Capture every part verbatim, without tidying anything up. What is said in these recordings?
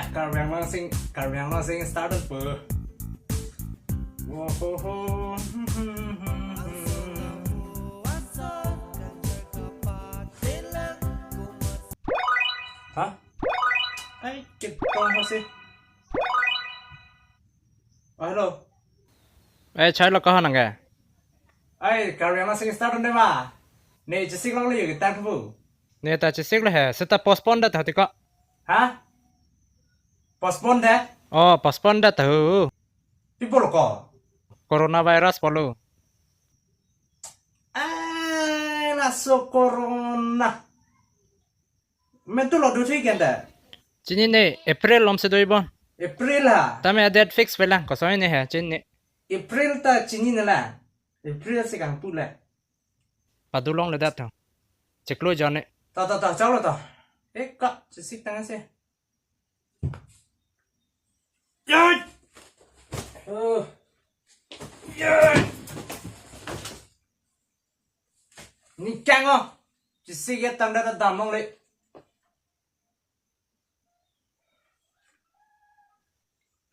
Karbi Anglong sing, Karbi Anglong sing start po. Wo ho ho. Ha? Ai, kitong ho si. Oh, hello. Eh, chai lo kahan nangke? Ai, Karbi Anglong sing start ne ma. Ne chesik longle yo gitar bu. Ne ta chesik lo he, seta postpone dat hati ko. Ha? Postpone de? Oh, postpone dat hu. Pi pulo ko? Coronavirus pulo. Ai, laso corona. Mentu lo duthi kenda. Chinine, April lom si do-i bon. April ha. Tame date fix pelang, kosonne he, chinine. April ta chinine la. April si kangpu la. Padu longle dat ho. Chiklo jon ne. Ta, ta, ta, chalo ta. Eh, ka, chesik tang si. Yai! Oh. Yai! Ni chang o. Chesik ya tang dat dam longle.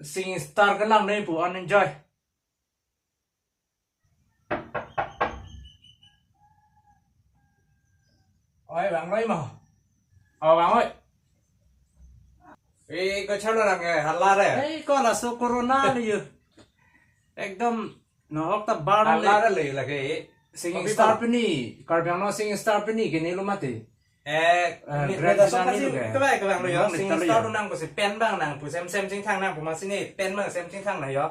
Sing start kelang ne pu an enjoy. Oi, vang loi mo. Oh, vang oi. Eh, ko chalo lang eh, hala re. Eh, ko laso corona le yo. Ekdom nohok ta bar le. Hala re le lagi. Singing star pini, Karbi Anglong singing star pini kene lo mati. Eh, eh, ni, grand ni laso finale kasi lo ke? Kevang, kevang lo yo. Nang singing star lo nang pusi pen bang nang pu sem sem chingthang nang pu masi ni pen bang sem chingthang na yo.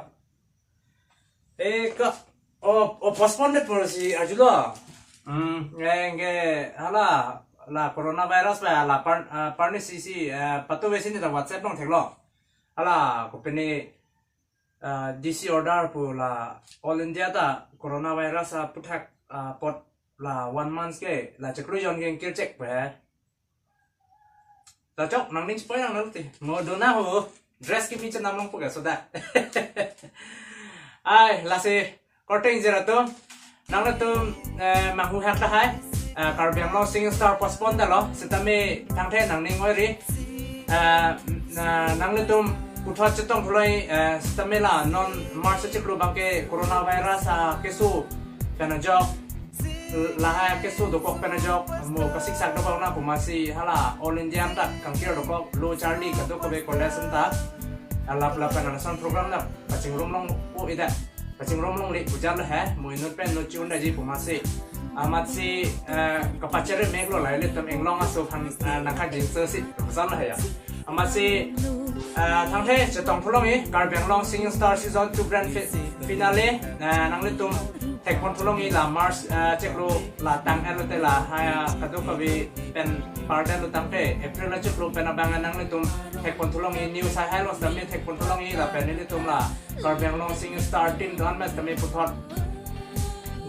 Eh, ka, oh, oh, postpone de por si arjulo. Hmm, nge, nge, hala, la coronavirus ba, la par, ah, parni si si, eh, patu ve si ni ta WhatsApp long thek lo. Hala, ko pini, ah, D C order pu la All India ta coronavirus, ah, aputhak, ah, apot la one month ke, la chiklo jon ke kir chek pe. Ta chok, nangning spoil nang nang ti. Mo dona ho. Dress kimi chenam long puke soda. Ai, lasi, korte ingjir atum. Nanglitum, eh, manghu hak ta hai. Eh, Karbi Anglong singing star postpone ta lo. Sitame thangthe nangning oi ri. Eh, na, nanglitum puthot chetong puloi, eh, sitame la non March chiklo bangke coronavirus, ah, keso pen ajok. Lahai keso dokok pen ajok, mo kasiksak dokok na pu masi hala All India ta kangkir dokok lo charli kadokave college ta. Alap lapen anason program ta pachingrum longpo ida. Pachingrum longle pu jalo he, mo inut pen inut chi-un daji pu masi. Amatsi, eh, kapachere mek lo lahai ilitum inglong aso aphan, eh, nangkajinso si pu jalo he ya. Amatsi, eh, thangthe chetong pulong-i Karbi Anglong Singing Star Season two Grand Fi-, Finale, eh, nanglitum thekpon pulong-i la March, eh, chiklo la tang-et lote lahai, eh, kadokave pen pardet lo tangte April achiklo pen abang nanglitum thekpon pulong-i news hai hai lo sitame thekpon pulong-i lapen nelitum la Karbi Anglong Singing Star Team don mes tame puthot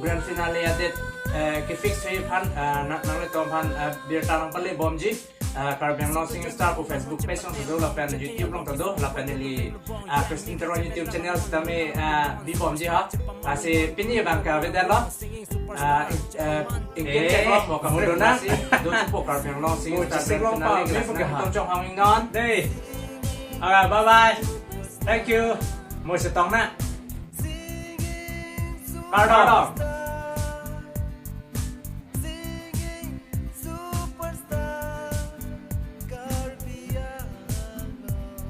Grand Finale adet, eh, kefix-i aphan, eh, na-, nanglitum aphan, eh, birta nangpale bomji. Ah, Karbi Anglong Singing Star pu Facebook page along kedo lapen YouTube along kedo lapen neli, ah, Christine Teron YouTube channel sitame, ah, bi bomji ha. Lasi pini abang ke avedet lo. Ah, in-, ah, ingkir, eh, chek lo mo kamu dona. Lasi do po Karbi Anglong Singing Star Grand Finale mo chisik long pa, kelas mo na ke ha. Tong chong hang ingnon. Dei. Alright, bye bye. Thank you. Mo chetong na. Kardom. Kardom.